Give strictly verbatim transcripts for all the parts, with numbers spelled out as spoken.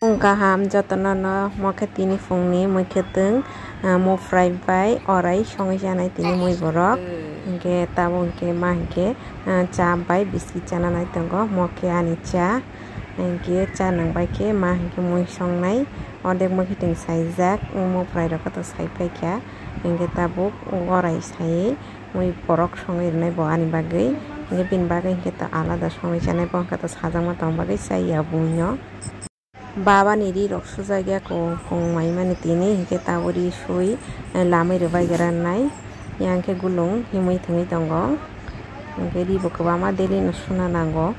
Kaham jotono no mo khe tini phungni mui khwtwng, ah, muk fry bai orai songwi chanai tini mui borok. Hinkhe tabuk hinkhe ma hinkhe, ah, cha bai biscuit chana nai tongo, mo khe ani cha. Hinkhe cha nwng bai khe ma hinkhe mui songnai, ordek mui khiting saijak, muk fry rok khe to sai paikha. Hinkhe tabuk orai sai mui borok songwi rwnai bo ani bagwi. Hinkhe bini bagwi hinkhe to alada songwi chanai, bo hinkhe to sajakma tong bagwi chaya bumui no. Baba ni ri rok sujak ya kung, kung mai mani tini, hinkhe tabuk ri sui, eh, lamwi rwbai gra nai, yang khe gulung himwi thwngwi tongo, hinkhe ri bo kwbangma daily no suna nango.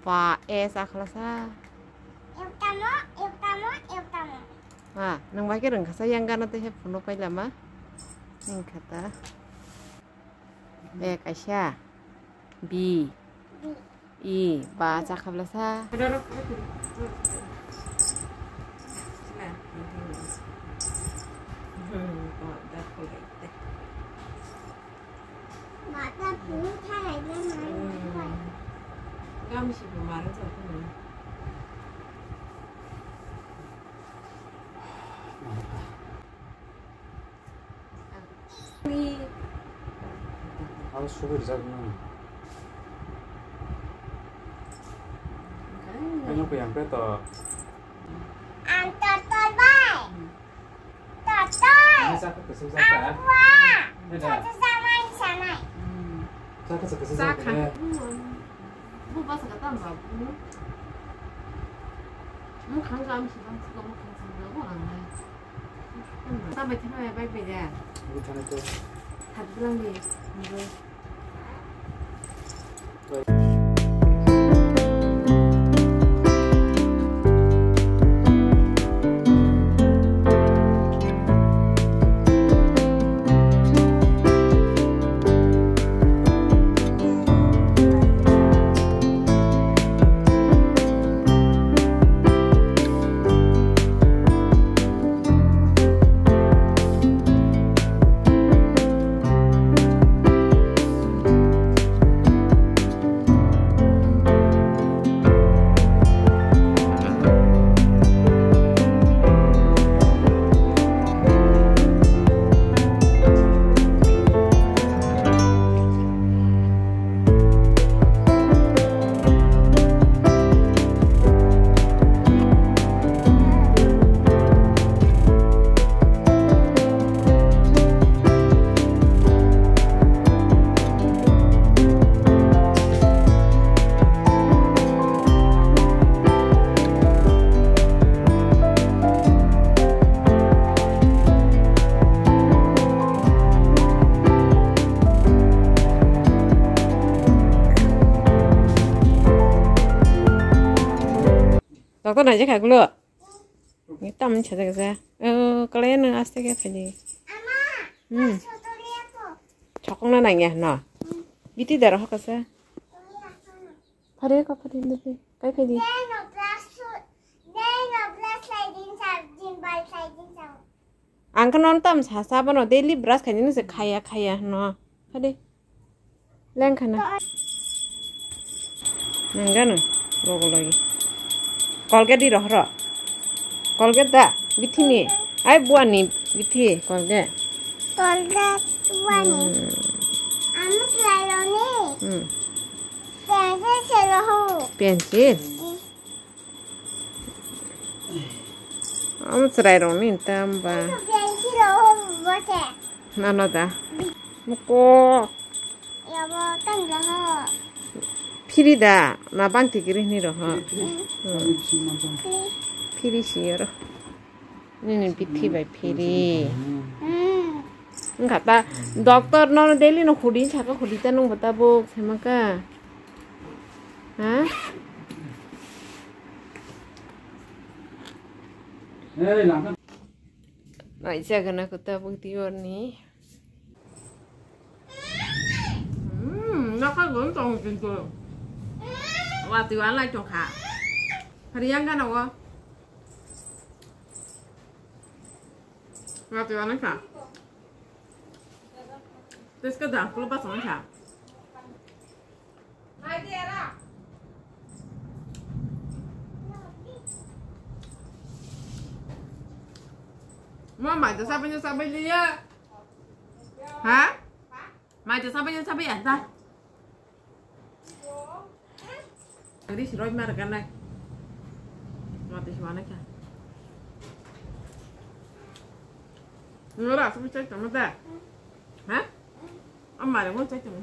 Ba, e, cha khlasa. Eutamo, eutamo, eutamo. Ha, nwng bai khe rwngkha sa, yang gana tei he phunuk pailama. Wngkha ta. Be kaisa. Bi. Bi. I, ba, cha khlasa. Mata pung thalai bai mano. Hmm. Gam si bo maro sa phano. Aro sugi rijak nang. Ano kuyang pe to. Ang tortor bai. Tortor. Ano chakha kwchwk chakha. Ang wa. Beda. Chakha samai samai. Hmm. Chakha chakha chakha. Chakha. Bu ba sa ka tam ba bu. Mo khang ga am si bang si ko mo khang sa ga bo ang nai. Tam bai thana bai bai da. Bu thana to. Thap lang di. Doctor naijak kha gulo. Ni tam ni sajak ja. Oh, kalai no aste ke phai di. Hmm. Chokong na nang ya no. Biti daro hokasa. Phari ko phari ni. Kai phai di. Ang khe nono tamo sa, sa bono daily brush khainani se khaya, khaya hino. Phade. Leng khana. Nang gana. Logo logi. Colgate di rohoro. Colgate da. Bithini. Ai buani bithi. Colgate. Colgate buani. Hmm. Amo selai roni. Hmm. Pencil se roho. Pencil? Omo chwrai rok ni tam ba. Nano da. Muko. Phiri da na bang tikiri ni roho. Phiri si oro. Nini bithi bai phiri. Hmm. Wngkha ta doctor no daily no hudi saka hudi ta nungbo ta bo khaima ka. Ha? Naijagana ko tabuk diyorni. Hmm, nakal gon tong kintu. Wati wanai tongkha. Hari yang gana wo. Wati wanai kha. Tes ka dang kulo bas wanai kha. Mo mai to sabai no sabai liya. Ha? Mai to sabai no sabai ya ta. Ri si roi mar ganai. Mo to si wanai kha. Nora sabai chai tamo da. Ha? Amare mo chai tamo.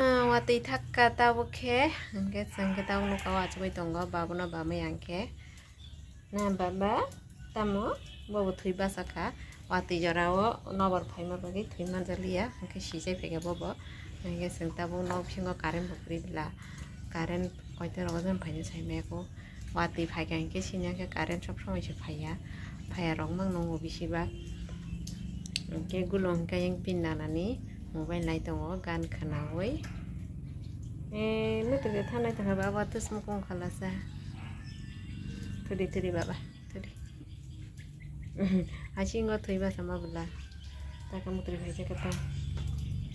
Ah, watwi thakka tabuk khe, hwnkhe chwng khe tabuk nokha o achugwi tongo, babono bamwi ang khe. Na baba, tamo? Bobo thwi basa kha. Watwi jora o nokbar phaima bagwi thwi manjak liya, hwnkhe sijai phaikha bobo. Hwnkhe chwng tabuk nok bisingo current bo kwrwi bwla. Current koito rogo jani phaina sai maya kho. Watwi phaikha hwnkhe sini hwnkhe current sob somoi se phaiya. Phaiya rok mang nungo bisi bak. Hwnkhe gulo hwnkhe yang pin nanani mobile nai tongo, gan khwnaui. Eh, muitu khe thanai tongkha baba, tei sumukung khalasa. Thudi thudi baba, thudi. Hasingo thwi basa ma bwla. Taka mutri khaijak khe tong.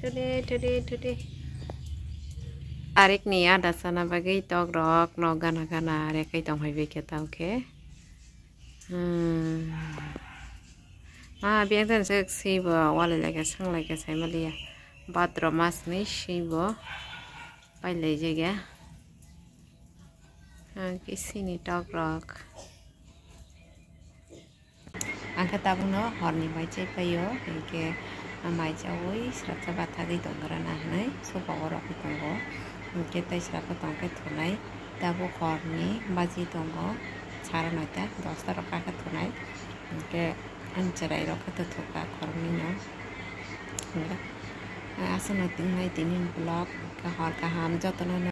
Thudi thudi thudi. Tarik ni ada sana bagwi tok rok no gana gana rekai tong phai bai khe tong khe. Hmm. Ah, biyang tani se swi bo, walai lai khe, swng lai khe, sai maliya. Bhadra mas ni swi bo, pai lai jagya. Ah, kisini tok rok. Ang khe tabukno horni mai chai paio, hinkhe mai chaui srapsa bathagwi tongkha rana hinui sofa o rokgwi tongo. Hinkhe tei srapsa tongkhe thunai, tabuk horni baji tongo, sara noita, dosta rok kakhe thunai. Hinkhe ang chwrai rok khe thukha khoroknwi no. Aswkno tongnai tini vlog, hor kaham jotono.